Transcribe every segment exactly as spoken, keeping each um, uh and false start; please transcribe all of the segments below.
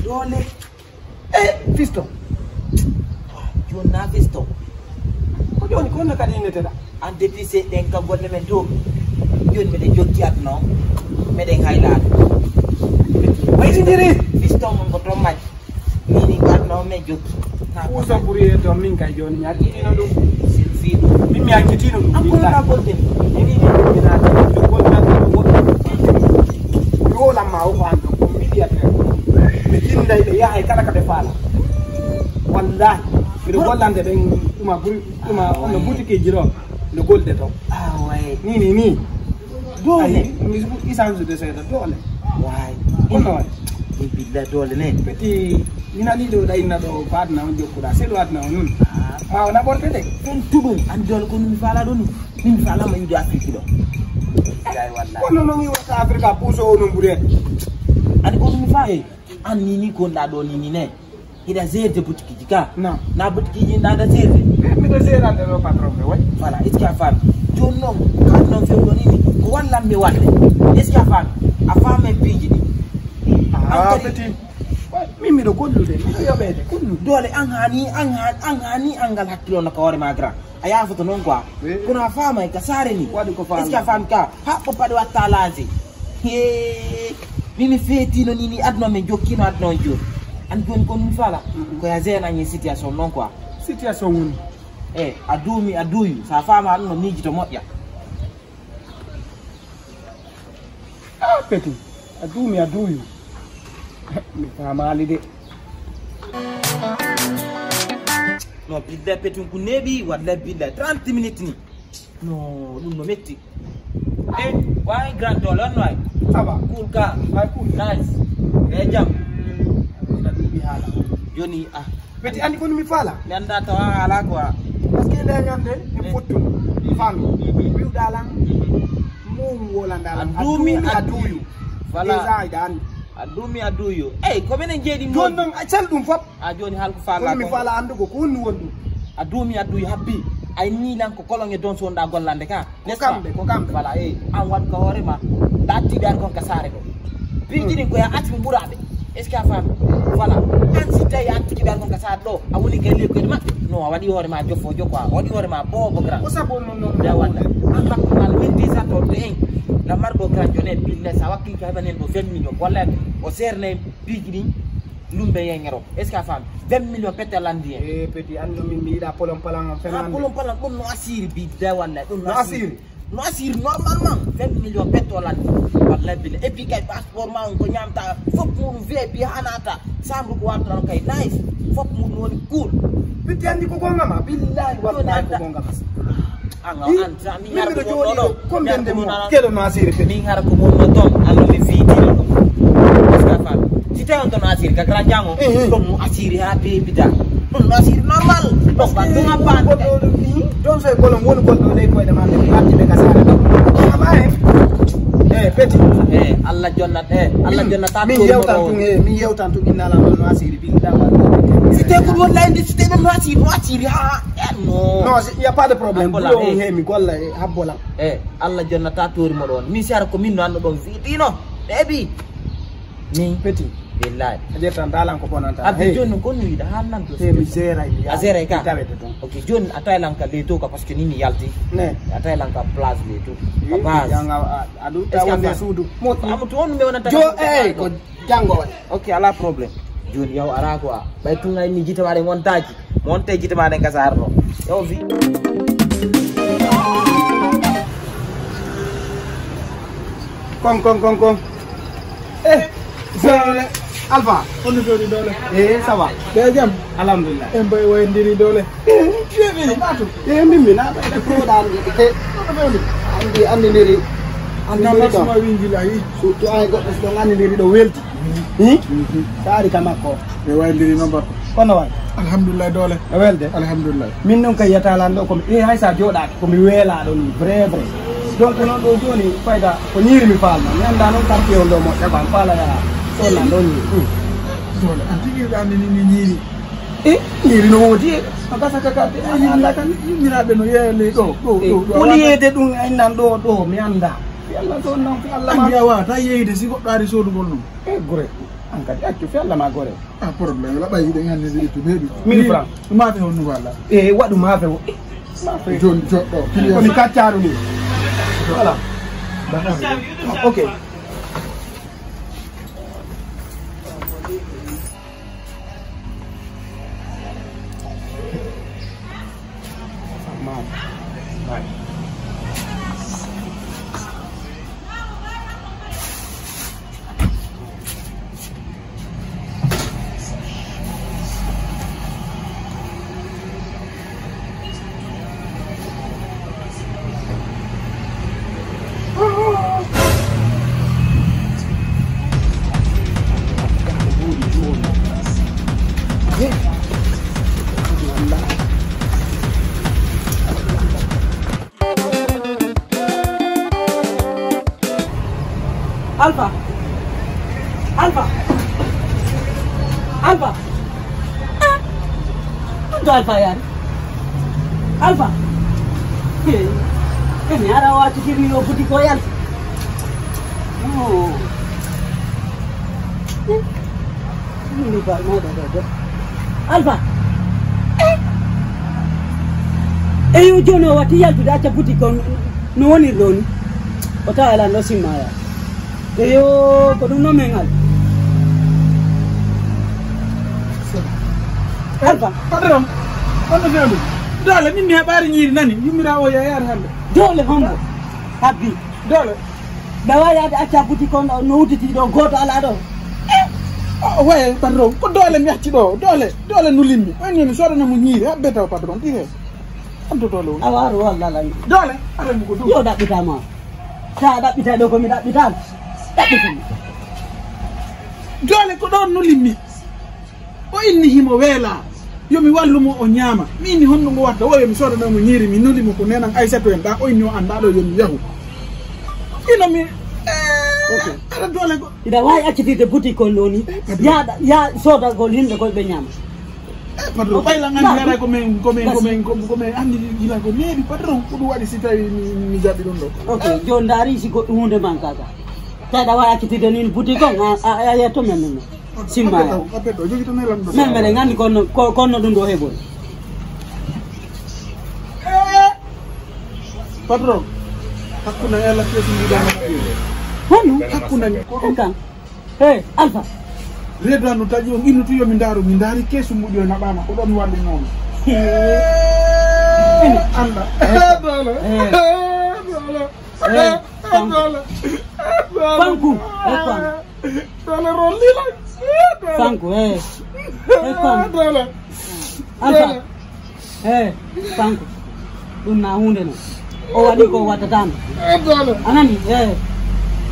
Doole. Eh, fiston. Jooni na fiston. Ko jooni, ko honno kadi inneteɗaa? An, depuis seeɗa ɗen ka golle men to. Jooni miɗen jokki aduna o. Miɗen haylaade. Waynindiri. Fiston on ko toon majji. Ni, ni ko aduna o men jokki. Ɓuuso ɓuri e toon, min kay jooni mi accitino ɗum. Silfi ɗum. Min mi accitino ɗum. An ko billahi. Wona golle. Ni, ni, ni, mi naata. Ko wona golle. Mi woolan ma o ko an ɗon. Ko mi yiɗi aduna. Ɓe jinday, ɓe yahay kala ka ɓe faala. Wallahi. Miɗo gollande ɓen ɗuma buri, ɗuma, ah, onno, ouais, butikiiji ɗo. No golde to. Ah, ouais. Ni, ni, ni. Doole. Ay, mi isansu de seeɗa, doole. Waay. Kono waay. Min billa doole ne. Petit, mi nani ɗo ɗa inna ɗo ko aduna on jokkuɗa. Seeɗa aduna on nun. Ah. Ma o naɓorte de. Ɗum tuɗum. An doole ko mi faala ɗo ni. Min faala ma yude Afrique ɗo. Ay, wallahi. Kono non mi wata Afrique a puso o non ɓure. An ko mi faala. An ni ni ko nda ɗo ni ni ne. Hiɗa gérde boutique ji ka? Non. Na boutique ji nda da gérde? Eh, miɗo gérande ɗo patron ɓe, way. Voilà, est-ce que a faami? Jooni noon, kadi noon fewɗo ni, ni, ko wallan mi waɗde. Est-ce que a faami? A faami piiji ɗi. Ah, petit. Way, min miɗo gollude, miɗo yoɓeede, gollu. Doole an haani, an haani, an haani, an ngal hakkilo no ka hoore ma grand. A yaafoto noon quoi. Oui. Kono a faamay ka saare ni. Waɗi ko faami. Est-ce que a faami ka? Haɓɓo paɗe watta laase. Hee, min mi feetino ni, ni aduna men jokkino aduna on jooni. An jooni kon mi faala. Mhm. Ko ya géré nani situation noon quoi. Situation woni? Eh, a duumi, a duuyu. Sa faama ɗum no miijito moƴƴa. Ah, petit. A duumi, a duuyu. Mi faamaali de. No, bidda petit ko neeɓi, wallahi bidda trente minutes ni. No, ɗum no metti. Eh, way grand doole, on way? Ça va? Cool ka? Way cool. Nice. E jam? Ina ɗuuɗi haala. Jooni, ah. Petit, anndi ko mi faala? Mi annda tawa haala quoi. Parce que nde ñande, mi, eh, fottun. Mi faami. Wiwɗa lan. Mum wolanɗa lan. A duumi, a duuyu. Voilà. Déjà, iɗa anndi. A duumi, a duuyu. Ey, ko minen jeeɗi. Jooni noon, a cal ɗum fof. A jooni hal ko faala. Kono mi ko faala anndugo ko honɗum woni ɗum. A duumi, a duuyu habbi. A inni lan ko kolon e don sonda gollande ka. Ko kamɓe, ko kamɓe. Voilà, ey. An waɗ ka hoore ma. Ɗattiɓe ar kon ka saare ɗo. Piiji ɗin ko ya acci ɓe ɓuraaɓe. Est-ce que a faami? Voilà. An si tawi a acci ɓe ar kon ka saare ɗo, a woni kay lekkoyde maɓɓe. Non, a waɗi hoore ma jofo jofo, a waɗi hoore ma bobo grand. Ko sabu non non. Nde walla. An hakko ma min disa to de en. La marbo grand jone bille sa wakki ka heɓanen ɗo vingt millions. Walla o serne piiji ɗin. Lumbe yengero. Est-ce que a faami? Vingt millions pette landi en. Eh, petit, anno min mi yiɗa polon palan am. Ah, fenande. Polon palan, ɗum no asiri bi, da walla, ɗum no asiri. No asiri? No asiri, normalement, vingt millions pette landi. Wallahi billahi. Et puis kay passeport ma on ko ñamta, fof muɗum V I P hanata. Sambu ko warta on kay nice. Fof muɗum woni cool. Petit, anndi ko gonga ma? Billahi wallahi ko gonga ma. An, an, sa, min hara ko wonno ɗo. Combien de mois? Keɗo no asiri pe. Min hara ko wonno toon, Allah mi fiitino ɗum. Est-ce que a faami? Si tawi on toon asiri, ka grand jango, eh, eh, ɗum no asiri haa beebita. Ɗum no asiri normal. Ɗum ba ɗum a paani. Ɗum so e bolon woni goɗɗo ley koyɗe ma, ɓe ɓatti ɓe ka saare ɗo. Ama e. Eh, petit. Eh, Allah jonnat, eh, Allah jonnata min yewtan tun, eh, min yewtan tun, inna la no asiri, bin dawa. Si tawi ko ɗum wallahi nde, si tawi ɗum no asiri, no asiri, ha, eh, no. Non, il y a pas de problème. Habbola, eh. He, mi golla, eh, habbola. Eh, Allah jonnata tori mo ɗon. Min si hara ko min no anno ɗon fiitino. Ebi. Min. Petit. Billahi. A ƴettan dalan ko bonanta. Abbi, hey, jooni ko mi yiɗa haalnan to. Hey, mi seeray, mi a seeray ka? Tawete ton. Ok, jooni a tawi lan ka leto ka, parce que ni mi yalti. Ne. A tawi lan ka place leto. Ka base. Janga a, a ɗum tawa nde suudu. Mo, amu to on me wona tan. Jo, eh, ko Janngo waɗi. Ok, alaa problème. Jooni yaw araa quoi. Ɓay tun ay ni jite maɗen wontaaki. Mo wonte jite maɗen ka saar ɗo. Yaw vi. Kon, kon, kon, kon. Eh, Alpha. On no fewni doole. Eh, ça va? Ɓe jam? Alhamdulillah. En mbay wayndiri doole. Eh, min mi naata e proɗa anndi. Eh, anndi, anndiniri. Anndiniri kam. Surtout ay goɗɗo so ɗon anndiniri ɗo welti. Hi? Taari ka makko. Ɓe wayndiri noon bakko. Kono waay. Alhamdulillah doole. E welde? Alhamdulillah. Min noon kay yatalan ɗo komi, eh, hay sa jooɗaaki komi weelaaɗo ni, vrai, vrai. Donc noon ɗo jooni fayda ko ñiiri mi faalno. Mi annda noon quartier on ɗo moƴƴa ko am faala ya. Sohla ɗo ñiiri. Doole. An tigi ɗo anndini ni ñiiri. E, ñiiri no woodi e, no gasa ka, ka, a anndaa kan? Yimmiraaɓe no yeeya ley ɗo, ɗo, ɗo, ɗo, woni yeeyde ɗum, ay nan ɗo, ɗo, mi anndaa. Fi Allah so non, fi Allah ma. Anndi a waawata yeeyde si goɗɗo ari soodugol non. E gore. An kadi accu fi Allah ma gore. Ah, problème la ɓay yiɗen hannde nde ittu beebi. Mille francs. Maafe honno walla? E waɗu maafe o. Maafe. Jooni joɗɗo. Ko mi kaccaru ni. Voilà. Ok. Alpha. Alpha. Alpha. Ah. Ɗum to Alpha yaari. Alpha. Hey. Emi ara wati kiri yo buti ko yal. Oh. Alpha. Eyo, jooni o watti yaltude acca boutique o no woniri ɗo ni. O tawa alan ɗo simma ya. Eyo, ko ɗum noon min ngal. Alpha. Patron, on no fewndo. Doole, min mi heɓaari ñiiri nani. Yummira o yayaar hannde. Doole hombo. Habbi. Doole. Ɓe wawi yaade acca boutique on ɗo, no udditi ɗo, gooto alaa ɗo. O waye patron, ko doole mi acci ɗo, doole, doole nulimmi. Wayno mi soodana mo ñiiri, habbe taw patron, ɗi he. Anto doole on. Awa, aro walla lan. Doole, are mo ko ɗum. Yo ɗaɓɓita ma. Sa ɗaɓɓita ɗo ko mi ɗaɓɓitan. Ɗaɓɓitan. Doole ko ɗon nulimmi. O inni himo weela. Yo mi wallu mo o ñaama. Mi inni honno ngo watta. Wo yo mi soodana mo ñiiri, mi nuli mo ko nenan Aysatu en ɗa. O inni o annda ɗo yo mi yahu. Ino mi, eh, ok. Ara doole go. Ina waawi accitirde boutique on ɗo ni. Eh, pardon. Ya, ya soodagol yimɓe koy ɓe ñaama. Eh, patron, ɓay lan anndi hara ko men, ko men, ko men, ko, ko men anndi gila ko neeɓi, patron, ko ɗum waɗi si tawi mi, mi jaɓi ɗum ɗo. Ok, jooni ndaari si goɗɗum huunde man kaka. Tawi ɗa waawi accitirde ni boutique on, a, a, a yetto men, men, men. Simma ya. Abbe ɗo, abbe ɗo, jogi to men lan ɗo. Men, men, en anndi kono, ko, kono ɗum ɗo heɓori. Eh! Patron, hakkunde e Allah fewti mbiɗa. Honno? Hakkunde ko ɗum. Kan. Hey, Alpha. Reedu an no taƴi on innutu yo mi ndaaru, mi ndaari keesu muɗi o naɓaama ko ɗon walli noon. Hey. Anda. Hey. Doole. Hey. Doole. Hey. Doole. Doole. Fanku. Hey, Fanku. Doole ron lila. Doole. Fanku, hey. Hey, Fanku. Doole. Alpha. Doole. Eh, Fanku. Ɗum na huunde no. O waɗi ko wattataano. Eh, doole. A nani? Eh,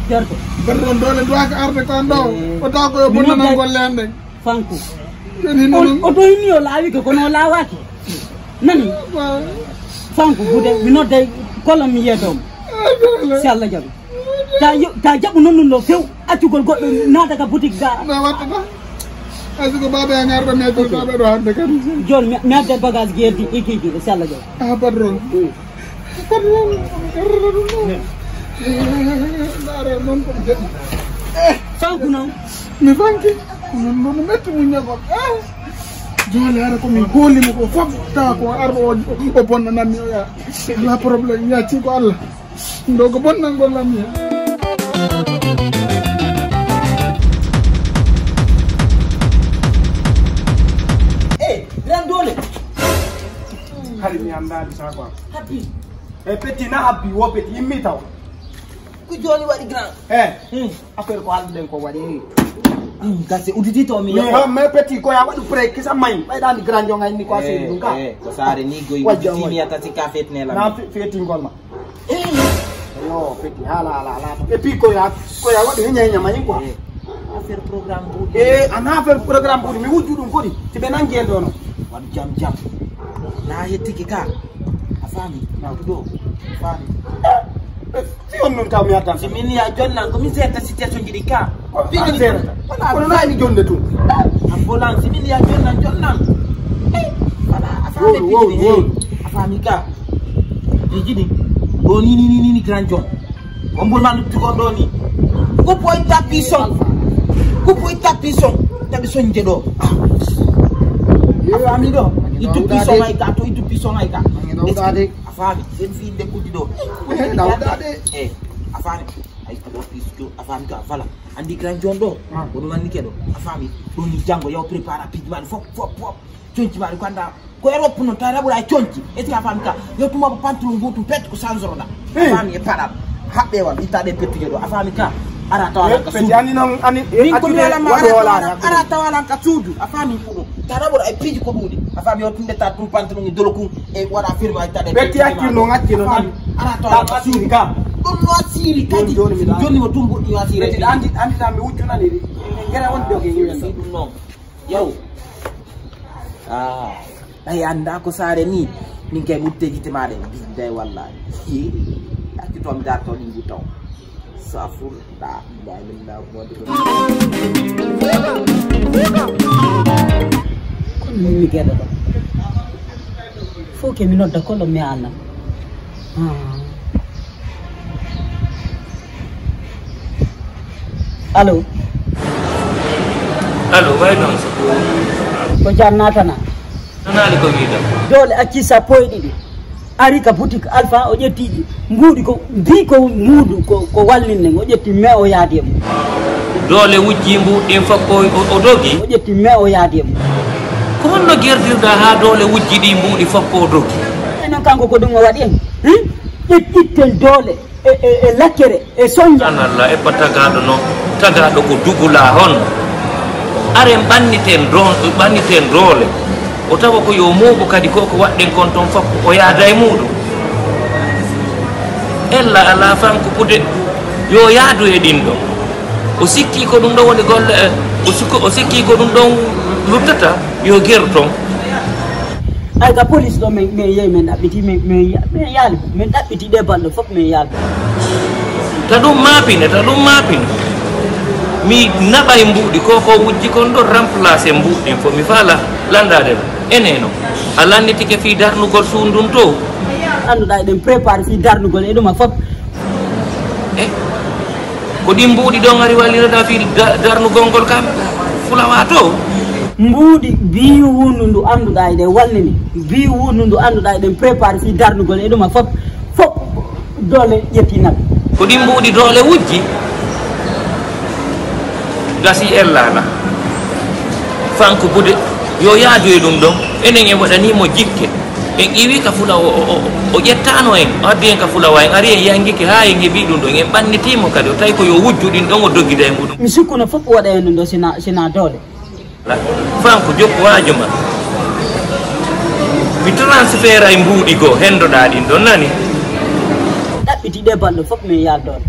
certo. Mbaɗi ɗon doole duwaaka arde tan ɗo. Eh. O taw ko yo bonnanal golle an ɗen. Fanku. Kadi o, noon. O to inni o laawi ko kono o laawaaki. Nani? Waaw. Fanku, bude, mi nodde kolo mi yeedoom. Eh, doole. Si Allah jaɓi. Ta yo-, ta jaɓu noon ɗum ɗo few, accugol goɗɗo naata ka boutique ga. Na wattata. Hay siko baaɓe an arɗo mi accugol baaɓe ɗo hannde kadi. Jooni mi, mi adda bagage geerdi ikiiji ɗo, si Allah jaɓi. Ah, patron. Mm. Patron, arɗo ɗum ɗo. Eh, ndaare noon ko jaɓi. Eh, Fanku noon. Mi fanki. Ko noon ɗo no metti muññagol. Eh. Jooni ara ko min hooli mo ko fof, tawa ko arɗo o, o bonna nammi o yaa. Alaa problème, mi accii ko Allah. Ɗo ko bonnangol lammi. Eh, ran doole. Hari mi anndaali saako am. Habbi. Eh, petit na habbi, wo petit, immi taw. Ko jooni waɗi grand. Eh. Hmm. Affaire ko haalduɗen ko waɗi. Hmm, gasi uditi to mi. Mi yeeɓa. Ha, mais petit ko ya waɗu prêt kisa may. Ɓayɗa mi grand jonga inni ko asiri ɗum ka. Eh, ko saare ni goy. Wajja, uditi mi wajja. Ata sikka fetne la. Na fe-, fetingol ma. Yo, petit, haala, haala, haala. Et puis, ko ya, ko ya waɗi heña, heña, mayi, quoi. Eh, affaire programme buuɗi. Eh, ana affaire programme buuɗi, mi wujju ɗum kodi. Si ɓe nangi en ɗo, no. Waɗu jam, jam. Na hettiki ka. A faami? Na ɗo. A faami? Eh, si on nun taw mi addan. Si min ya jonnan, ko min seeta situation jiɗi ka. Ko min seeta. Wala, kono na ni jonde tun. Ambulance, si min ya jonnan, jonnan. Eh, wala, a faami? Wol, wol, wol. A faami ka. Ɗi jiɗi. Ɗo ni, ni, ni, ni, ni, grand John. Ko mbur ma lutti kon ɗo ni. Kupoy tapison. Kupoy tapison. Tapison je ɗo. A faami ɗo. Ittu pison ay ka to, ittu pison ay ka. A faami. Sen fi inde kuddi ɗo. Eh, a faami. Ay ka ɗo pis ɗo. A faami ka fala. Andi grand John ɗo. Ko ɗum andi ke ɗo. A faami. Ɗum ni jango yo prépare pidman fop fop fop. Conci ma ko anda ko Europe non ta raɓura e conci. Est-ce que a faami ka? Yo tuma ko pantalon gotum pet ko sanzoroɗa. A faami e paɗal. Haɓɓe wal itta ɗe pettuje ɗo. A faami ka? Ara tawalan ka suudu. Min ko mi wala ma ara tawalan ka suudu. A faami ko ɗum. Ta raɓura e piiji ko ɗuuɗi. A faami yo tunde ta tum pantalon e dolo kum e waɗa firma itta ɗe pettuje. Petti acci non acci non. Ara tawalan ka suudu. Ɗum no asiri kadi. Joni mo tumbu ɗi asiri. Andi andi tambe wuccunani. Ngara on doge yiwen ɗum non. Yow. Ah, ay anda ko saare ni. Min kay mutte gite maɗa. Billahi wallahi. Accu toon mi darto ɗin butaw. Safur da. Billahi billahi. Kono min mi geɗo ɗo. Fof ke mi nodda kolo mi alna. Ah. Allo. Allo, way ɗon so. Ko jannatana. Nanaali ko wiiɗa. Doole acci sappo e ɗiɗi. Ari ka boutique Alpha o ƴetti ɗi. Mbuuɗi ko mbi ko muudu ko, ko wallinnen. O ƴetti me o yaadi e mum. Doole wujji mbuuɗi ɗin fof ko o, o dogi. O ƴetti me o yaadi e mum. Ko honno gerdirɗa haa doole wujji ɗi mbuuɗi fof ko o dogi? E non kanko ko ɗum o waɗi en. Hmm? Ƴet-, ƴitten doole. E, e, e lakkere, e soñja. Subhanallah, e ba tagaaɗo no, tagaaɗo ko dugula hon. Are ɓanniten don, ɓanniten doole. O tawa ko yo mooɓo kadi ko, ko waɗɗen kon ton fof, o yaada e muuɗum. Ella alaa fanko pude, yo yaadu e ɗin ɗon. O sikki ko ɗum ɗon woni golle, eh, o sikko-, o sikki ko ɗum ɗon luttata, yo geru ton. Ay ka police ɗo min, min yehi min ɗaɓɓiti, min, min ya-, min yaali, min ɗaɓɓiti ɗe balɗe fof min yaali. Ta ɗum maapine, ta ɗum maapine. Mi naɓay mbuuɗi ko, ko wujji kon ɗo remplacer mbuuɗi ɗin fof. Mi faala landaade ɗum. Eneno, a lannitike fii darnugol suundun to. Annduɗaa eɗen préparé fii darnugol e ɗuma fof. Eh? Ko ɗin mbuuɗi ɗon ari wallirata fii da-, darnugol ngol kam fulawa to? Mbuuɗi biyu wundu ndu annduɗaa eɗen wallini, biyu wundu ndu annduɗaa eɗen préparé fii darnugol e ɗuma fof, fof doole ƴetti naɓe. Ko ɗin mbuuɗi doole wujji? Gasi ellana. Fanko bude, yo yaadu e ɗum ɗon. Enen en waɗanii mo jikke. En iwi ka fula o, o, o, o ƴettaano en, o addi en ka fulawa, en ari en yangike haa en heɓi ɗum ɗon, en ɓannitii mo kadi, o tawi ko yo wujju ɗin ɗon, o dogida e muɗum. Mi sikkuno fof waɗa en ɗum ɗo sina, sina doole. Fanko jokku waaju ma. Mi transfert ay mbuuɗi goo, hendoɗaa ɗin ɗon, nani? Ɗaɓɓiti ɗe balɗe fof min yaldoon.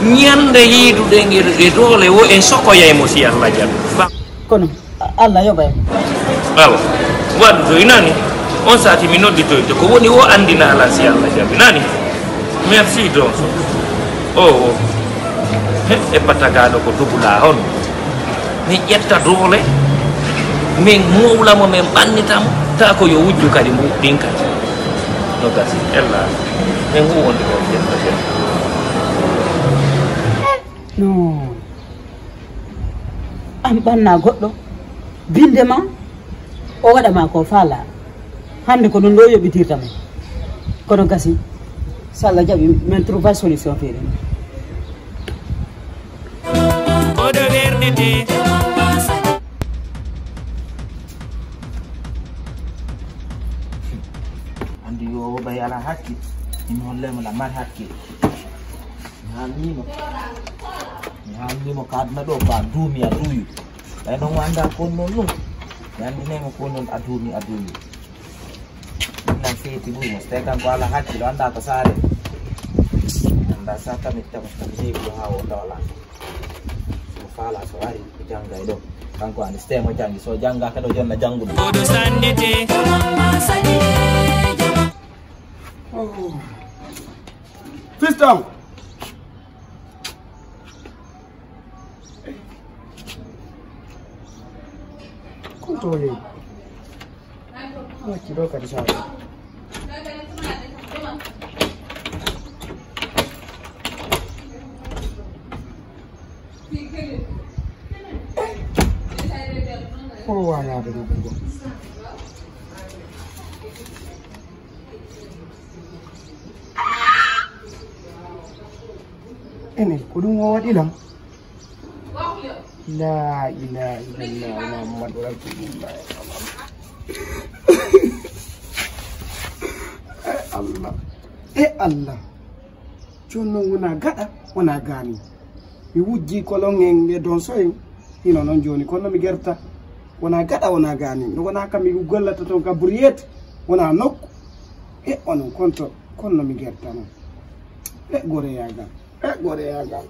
Ñande yiiduɗen e, e doole wo en sokoyay mo si Allah jaɓi. Kono, A-, Allah yoɓa en. Awa, waɗu to inani. On sati mi nodditoyte. Ko woni wo andina ala si Allah jaɓi. Nani? Merci, Donso. O, o. He, e patagaaɗo ko dubula on. Min ƴetta doole. Min mowla mo, min ɓannita mo. Ta ko yo wujju kadi mbuuɗ ɗin kadi. No gasi. Ella. Min ngu wonde ko ƴetta ƴetta. No. An ɓanna goɗɗo, binde ma, o waɗa ma ko faala. Hannde ko ɗum ɗo yoɓitirta mo. Kono gasi, so Allah jaɓi, min trouva solution feere. Oɗo wernete. Anndi yo o ɓay alaa hakke, min hollay mo la mari hakke. Mi haalnii mo. Mi haalnii mo ka aduna ɗo, ko a duumi, a duuyu. Ɓay noon o anndaa ko noon ɗum. Mi anndinay mo ko noon a duumi, a duuyu. Ɗum nan feeti ɓuri mo. So tawi kanko alaa hakkilo, anndaa ko saare. Anndaa sa tamit, tamit, tamit, neeɓi ɗo haa o tawa laa. So faala, so ari, o janngay ɗo. Kanko ani, so tawi mo janngi, so jannga kadi o jonna janngude. Oɗo sannete. Oh. Fiston. Ko to yehi? Wacci ɗo kadi saare. Ko wayaade nokku goo. Ene ko ɗum o waɗi lam. La ilaha illallah Muhammadu Rasulullah. E Allah. E Allah. Jooni noon wonaa gaɗa, wonaa gaani. Mi wujjii kolon en e donso en. Hino noon jooni, kono mi gerta. Wonaa gaɗa, wonaa gaani. No wonaa kam mi gollata toon ka buryeete. Wonaa nokku. E onon konto, kono mi gerta noon. E goreyaagal. E goreyaagal.